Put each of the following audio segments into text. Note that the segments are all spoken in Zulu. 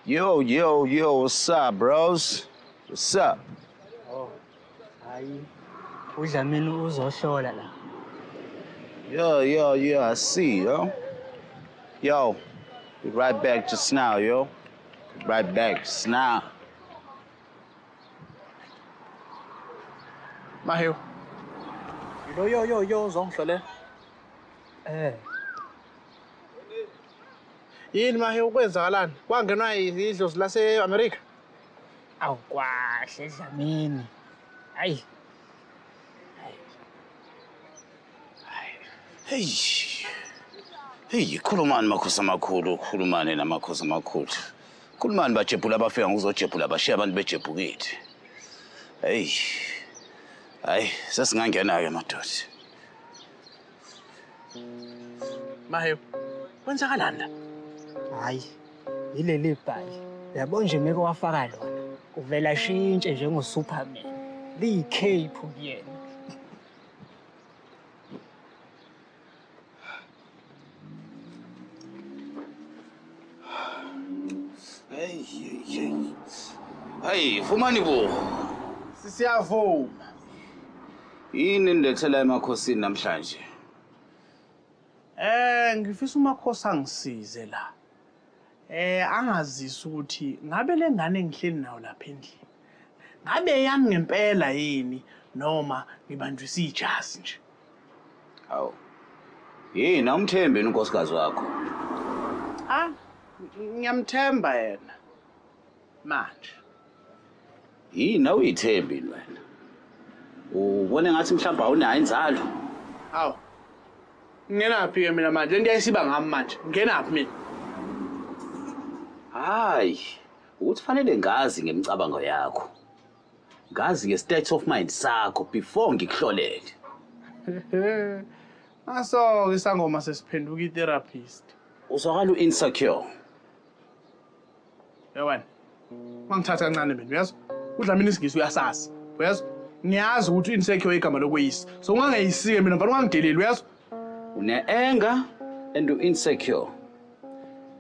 Yo, yo, yo, what's up, bros? What's up? Oh, hayi. UDlamini uzohlola la. Yeah, yeah, yeah, I see, yo. Yo, be right back just now, yo. Be right back just now. Mahewu. Yo, yo, yo, yo, uzongihlolela. Eh. Yini Mahewu, kwenzakalani? Kwangenwa idlozi lase-America? Awu kwahle Dlamini. Hayi. Hey. Hey, khulumani makhosi amakhulu, khulumani namakhosi amakhulu. Khulumani bajebhula abafika ngokuzojebhula bashiya abantu bejebhukile. Hey. Hayi, sesingangena-ke madoda. Mahewu, kwenzakalani la? Hayi, yileli bhali. Uyabona nje meke wafaka lona. Uvela shintshe njengoSuperman. Liyi-cape kuyena. Hey, hey, hey. Hayi, vumani bo. Siyavuma. Yini enilethela emakhosini namhlanje? Ngifisa umakhosi angisize la. Angazise ukuthi ngabe le ngane engihleli nayo lapha endlini. Ngabe yami ngempela yini noma ngibanjwisa ijazi nje? Hawu. Yini awumthembi yini unkosikazi wakho? Ah, ngiyamthemba yena. Manje. Yini awuyithembi yini wena? Ubone ngathi mhlawumbe awunayo inzalo? Hawu. Ngingenaphi ke mina manje? Lento yayisiba ngami manje. Ngingenaphi mina? Hayi, ukuthi fanele ngazi ngemicabango yakho. Ngazi nge-state of mind sakho before ngikuhlolele. Naso-ke isangoma sesiphenduka i-therapist. Uzwakala u-insecure. Ye wena, ungangithathi kancane mina, uyezwa? UDlamini isiNgisi uyasazi, uyezwa? Ngiyazi ukuthi u-insecure igama lokweyisa. So ungangeyisi-ke mina mfana, ungangideleli, uyezwa? Une-anger and u-insecure.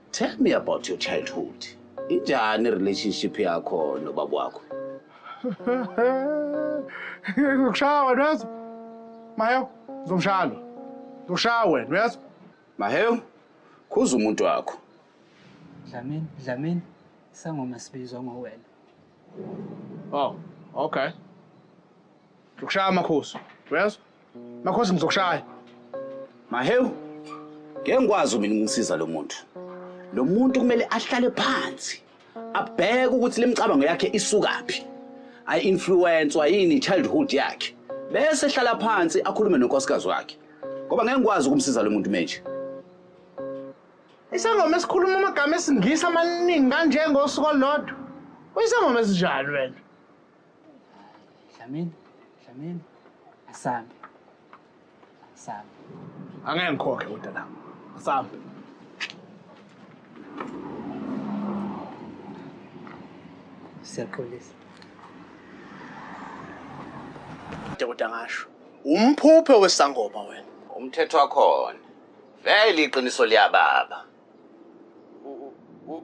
Tell me about your childhood. Injani relationship yakho nobaba wakho? Ngizokushaya wena, uyezwa? Mahewu, ngizomshaya lo. Ngizokushaya wena, uyezwa? Mahewu, khuza umuntu wakho. Dlamini, Dlamini, isangoma sibizwa ngowena. Oh, okay. Ngizokushaya makhosi, uyezwa? Makhosi ngizokushaya. Mahewu, ngeke ngikwazi mina ukumsiza lo muntu. Lo muntu kumele ahlale phansi, abheke ukuthi le micabango yakhe isukaphi. Ayi-influence-wa yini childhood yakhe. Bese ehlala phansi akhulume nonkosikazi wakhe. Ngoba ngeke ngikwazi ukumsiza lo muntu manje. Isangoma esikhuluma amagama esiNgisi amaningi kanje ngosuku olulodwa. Uyisangoma esinjani wena? Dlamini, Dlamini, asambe. Asambe. Angeke ngikhokhe kodwa la. Asambe. Siyaxolisa. Kodwa ngasho. Umphuphe wesangoma wena. Umthetho wakhona. Vele iqiniso liyababa.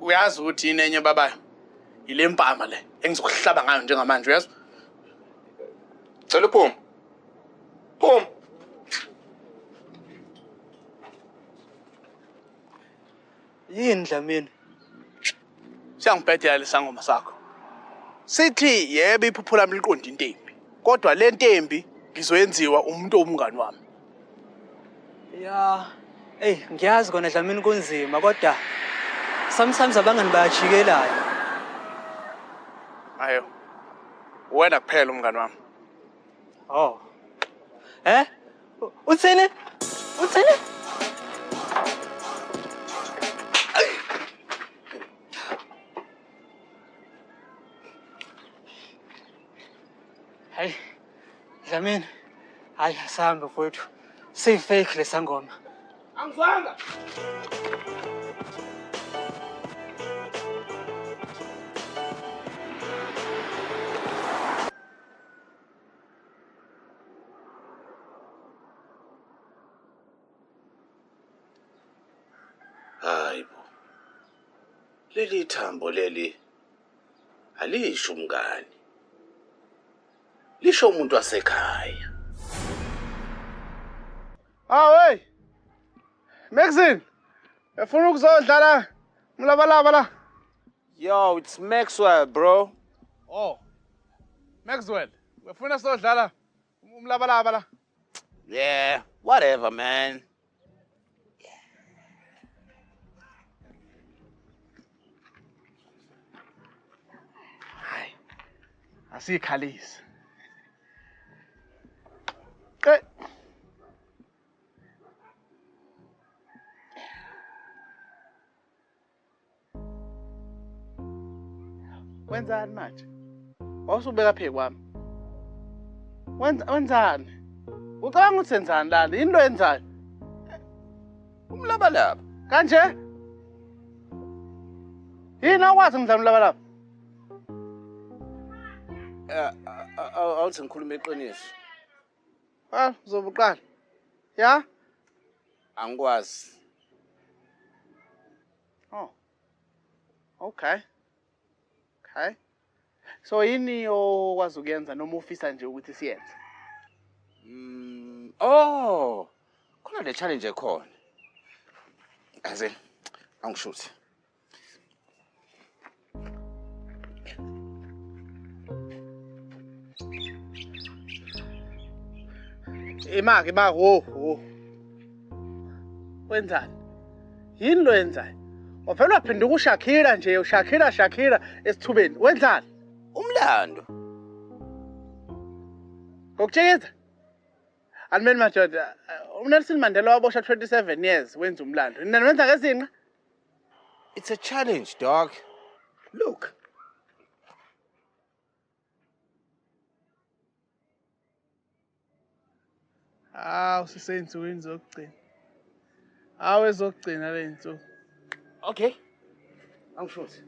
Uyazi ukuthi yini enye babayo? Ile mpama le engizokuhlaba ngayo njengamanje, uyezwa? Cela uphume. Phuma. Yini Dlamini? Siyangibhedela lesangoma sakho. Sithi yebo iphupho lami liqonda intembi. Kodwa le ntembi ngizoyenziwa umuntu owumngani wami. Ya, ey ngiyazi kona Dlamini kunzima kodwa sometimes abangani bayajikelana. Ayo. Wena kuphela umngani wami. Oh. Eh? Uthini? Uthini? Hayi, Dlamini. Hayi, asambe mfowethu. Siyi-fake lesangoma. Angizwanga. Hayi bo. Leli thambo leli alisho umngani. Lisho umuntu wasekhaya. Ah hey. Maxine. Ufuna ukuzodlala umlabalaba la? Yo, it's Maxwell, bro. Oh. Maxwell, ufuna sodlala umlabalaba la? Yeah, whatever, man. Hayi. Asikhalisi. Ke wenzani manje? Wawusubeka phe kwami. Wenzani? Ucabanga ukuthi senzani lana? Yini lo yenzayo? Umlabalaba. Kanje? Yini awukwazi ngidlala umlabalaba? Awuthi ngikhulume iqiniso. Well, uzobuqala. Ya? Angikwazi. Oh. Okay. Okay. So yini okwazi ukuyenza noma ufisa nje ukuthi siyenze? Oh, khona le challenge ekhona. Aze angishuthi. Imaki ba ho ho. Wenzani? Yini lo yenzayo? Wavela waphenduka uShakira nje, uShakira Shakira esithubeni. Wenzani? Umlando. Ngokutshekisa. Alimeni madoda, uNelson Mandela waboshwa 27 years wenza umlando. Nina wenza ngezinqa? It's a challenge, dog. Look. Ah, usiseyinsukwini zokugcina. Awu ezokugcina le insuku. Okay. Angishuthi.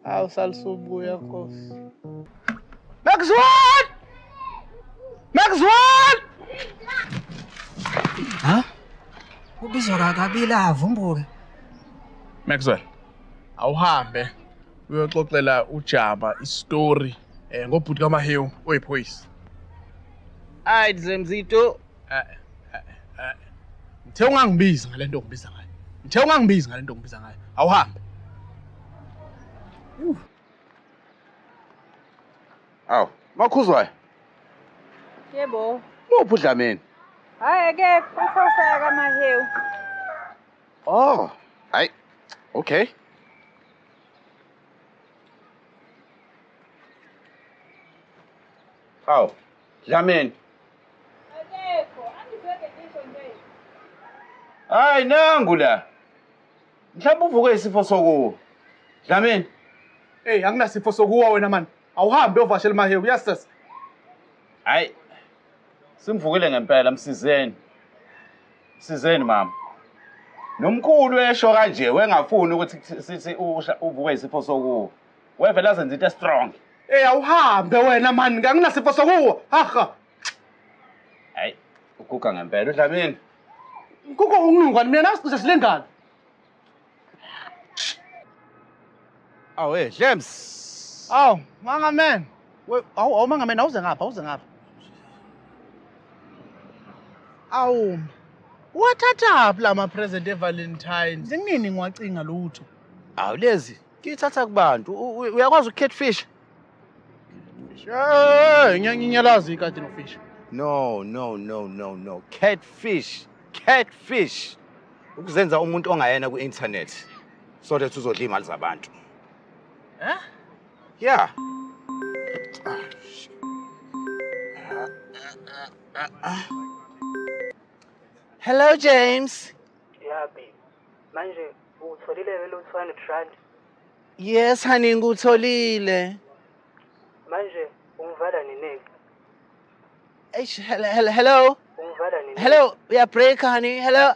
Awu salisubuya Nkosi. Maxwell! Maxwell! Ha? Ubizwa kabili avumbuke. Maxwell, awuhambe uyoxoxela uJaba istory ngobhuti kaMahewu oyiphoyisa. Hayi Dlemzito. Ngithe ungangibizi ngalento ongibiza ngayo. Ngithe ungangibizi ngalento ongibiza ngayo. Awuhambe. Awu, makhuzwayo. Yebo. Muphi uDlamini? Hayi akekho, uphosaya kaMahewu. Oh, hayi. Okay. Awu, Dlamini. Akekho, angibheke ngisho nje. Hayi nangu la. Mhlawumbe uvuke isifo sokuwa. Dlamini. Hey, anginasifo sokuwa wena man. Awuhambe uyovashela Mahewu, yes sis. Hayi. Simvukile ngempela msizeni. Msizeni mama. Nomkhulu esho kanje wengafuni ukuthi sithi uvuke isifo sokuwa. Wevela azenza into strong. Hey, awuhambe wena man, anginasifo sokuwa. Haha. Hayi, uguga ngempela uDlamini. Kuko unqungwane mina nasicishe silengane. Awu hey, James. Awu, mangamen. Awu mangamen, awuze ngapha, awuze ngapha. Awu. Wathathaphi lama present eValentine? Senginini ngiwacinga lutho. Awu lezi, ngiyithatha kubantu. Uyakwazi ukcatfish? Eh, ngiyalazi ikati nofish. No, no, no, no, no. Catfish. Catfish. Ukuzenza umuntu ongayena ku-internet. So that uzodla imali zabantu. Eh? Yeah. Hello, James. Yeah, babe. Manje utholile lo 200 rand? Yes, honey, ngutholile. Manje ungivala nini? Eish, hello, hello. Ungivala nini? Hello, we break, honey. Hello.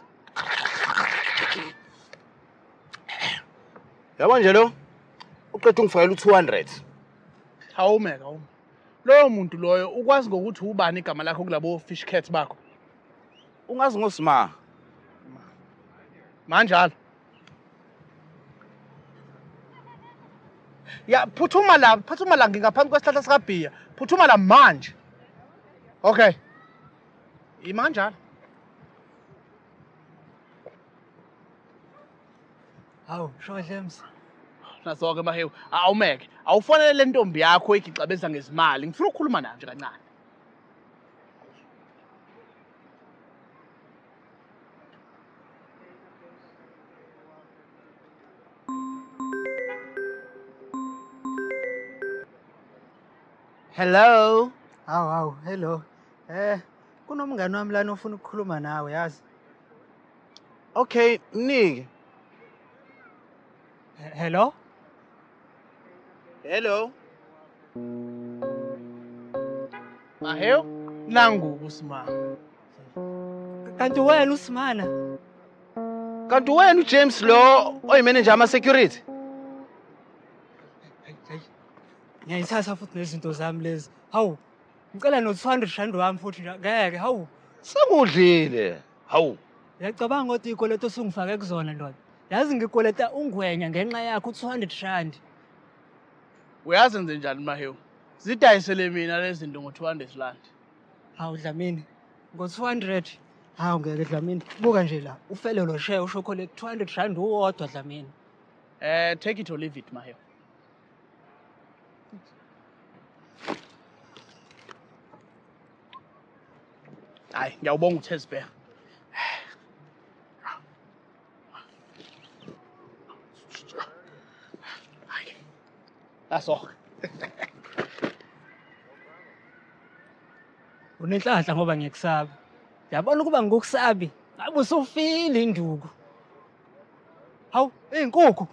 Yabo nje lo. Uqeda ungifakela u200. Awume, awume. Loyo muntu loyo ukwazi ngokuthi ubani igama lakho kulabo fish cat bakho. Ungazi ngosima. Manjalo. Ya, phuthuma la, phuthuma la ngingaphansi kwesihlahla sikabhiya. Phuthuma la manje. Okay. Ima kanjalo. Hawu, sho Dlems. Nazo-ke Mahewu, awumeke. Awufonele le ntombi yakho igixabeza ngezimali. Ngifuna ukukhuluma nayo nje kancane. Hello. Hawu hawu, hello. Kunomngani wami lana ofuna ukukhuluma nawe, yazi. Okay, mnike. Hello? Hello. Mahewu, nangu uSimanga. Kanti wena uSimana? Kanti wena uJames lo oyimanager ama security? Ngiyayithatha futhi nezinto zami lezi. Hawu, ngicela no 200 rand wami futhi nje. Ngeke, hawu. Sengudlile. Hawu. Uyacabanga ukuthi ikweletu osungifake kuzona ndoda? Yazi ngikweleta ungwenya ngenxa yakho u-200 rand. Uyazi enze njani Mahewu? Zidayisele mina lezi zinto ngo-200 rand. Hawu Dlamini, ngo-200. Hawu ngeke Dlamini, buka nje la, ufele lo share ushokolate 200 rand uwodwa Dlamini. Take it or leave it Mahewu. Hayi, ngiyawubonga uThezibheka. Hayi. Aso. Unenhlanhla ngoba ngiyakusaba. Yabona ukuba ngikukusabi, ngabe usufile induku. Hawu, izinkukhu.